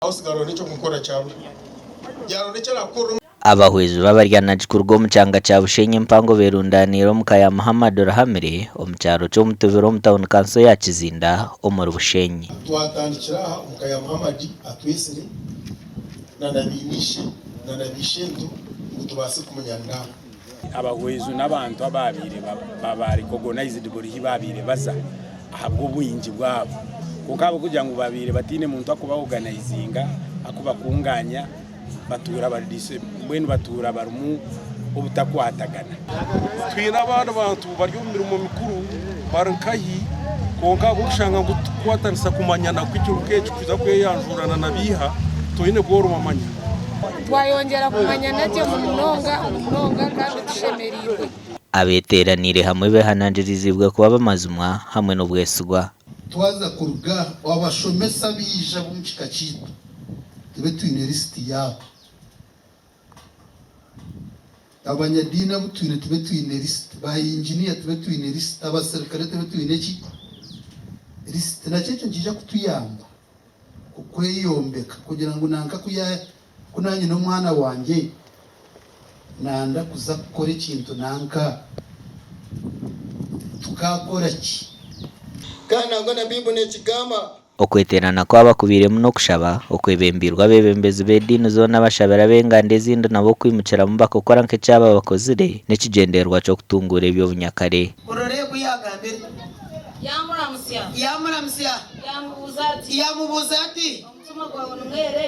Osigara oine eky'okumukora kyabura. Yaaronda eki araakukorera omu. Abahwezi b'abaryanagi kuruga omu kyanga kya Bushenyi empango berundaniire omu ka ya Muhammad Ruhamire omu kyaro ky'Omutubiro omu tauni kanso ya Kizinda omuri Bushenyi. Twatandikira aha omu ka ya Muhammad atwetsire na na baine ishe na na baishento ngu tubaase kumunyanira aha. Abahwezi n'abantu abaabaire baba recognised buri ahu baabaire baza ahabw'obwingi bwabo. Kwonka ahabw'okugira ngu baabaire bataine muntu arikuba organizinga, arikubakungaanya, batuura bari mbwenu batuura barimu obutakwatagana. Twine abandi bantu bari omu mirimo mikuru bari nkahi kwonka ahabw'okushanga ngu titukukwatanisa kumanyana kw'ekintu eki kuza kweyanjurana na biiha toine ku oribamanya. Twayongyera kumanyana gye munonga munonga kandi tushemereirwe. Abeeteeraniire hamwe beehanangiriziibwe kuba ab'amazima hamwe n'obwesigwa. Twaza kuruga aha, abashomesa abaija ab'omu kika kyaitu tube twine lisiti yaabo. Abanyadiini abu twine tube twine lisiti, ba inginiya tube twine lisiti, abaserukare tube twine ki? Lisiti. Nakyo ekyo nikiija kutuyamba okweyombeka kugira ngu nanka ku ya ku nanyine omwana wangye nanda kuza kukora ekintu nanka tukaakora ki? Kandi nangwa na Baibuli nekigamba. Okweteerana kwaba kubairemu n'okushaba okwebembeirwe abeebembezi b'ediini zoona abashabire ab'enganda ezindi nabo kwimukiramu bakakora nk'ekyaba bakozire n'ekigyendererwa ky'okutunguura eby'obunyakare. Orore oku yaagambire. Yaamuramutsya. Yaamuramutsya. Yaamubuuza ati. Yaamubuuza ati. Omutima gwawe ni mwere?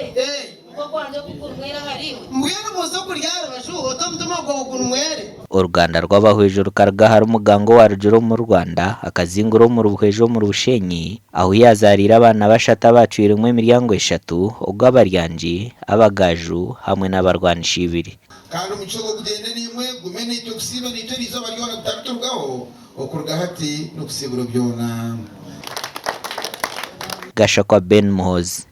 Nk'ogwangye oku guri mwere ahariiwe? Mbwenu buuza okuri aha rubaju oti, Omutima gwawe guri mwere? Oruganda rw'Abahwezi rukaruga ahari Muganga owaarugire omuri Rwanda akazingura omuri Buhweju omuri Bushenyi ahu yaazaariire abaana bashatu abaacwiremu emiryango eshatu, ogw'Abaryangi, Abagaaju hamwe n'Abarwanisha ibiri. Kandi omugisha ogwo gugyende naimwe, gugume naitwe kusiiba naitwe eri izooba ryona gutariturugaho, okuruga hati n'okusiibura byona. Gashakwa Ben Muhoozi.